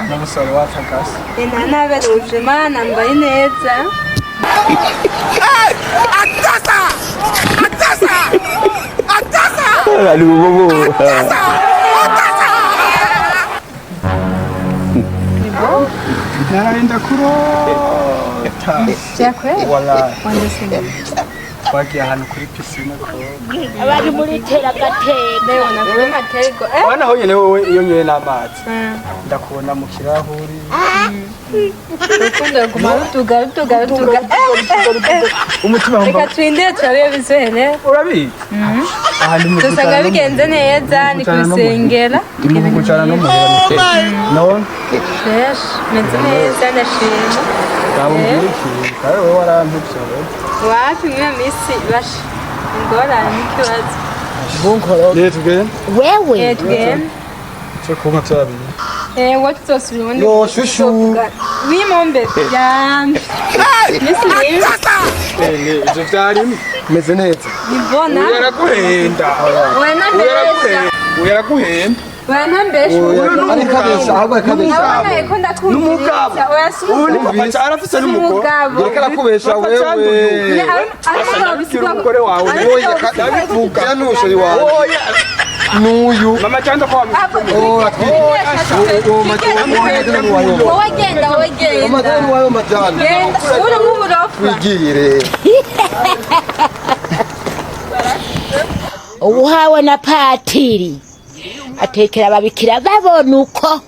N'umusore watakase. Nanaberuje mana, nambaye neza. Nararinda kurota. Vyakweli? Wallahi. Wandeseye. Twagiye ahantu kuri pisine koga. Abari muri teragatego. Leo nakuri matego. Eh? Wana ho nyene wowe iyo nyoye n'amazi. Ndakubona mu kirahuri. Urukundo ruguma ruduga ruduga ruduga. Eh, eh, eh. Umutima Reka wumva turindire turabe bizohere. urabizi. Aha ni mu Dusanga bigenze neza ni kubisengera. Ni mu gucana no muhira. No, Fresh, meze neza ndashima. ndabubwira ikintu. Kandi wowe warampevye wowe. Wapi mwe misi basha. Ingorane n'ikibazo. Rero tugende. Wewe. Eh, tugende. Cyo kunywa byabiri. Eh, wowe tuzosubira ubundi. Yo, shushu. Oui, mon bébé. Yambi. Misi mwiza. Eh, ivyo vyarimo. Meze neza. Ni bona. Yaraguhenda. Wena mbesha. Yaraguhenda. Wena mbesha. Ariko abesha, ahubwo ariko abesha. Abana ko ndakumviriza. Oya si Ubu ni umugabo. papa arafise n'umugore. Umugabo. Ariko arakubesha wewe. Abwira umugore wawe. Oya, Ndabivuga. Janusheri wawe. Oya. N'uyu. Mama cyangwa ko Oh, Wowe genda, wowe genda. Amadeni wayo majani. Genda, uri nk'uburofa. Wigire. Uhawe na patiri atekera ababikira babona uko.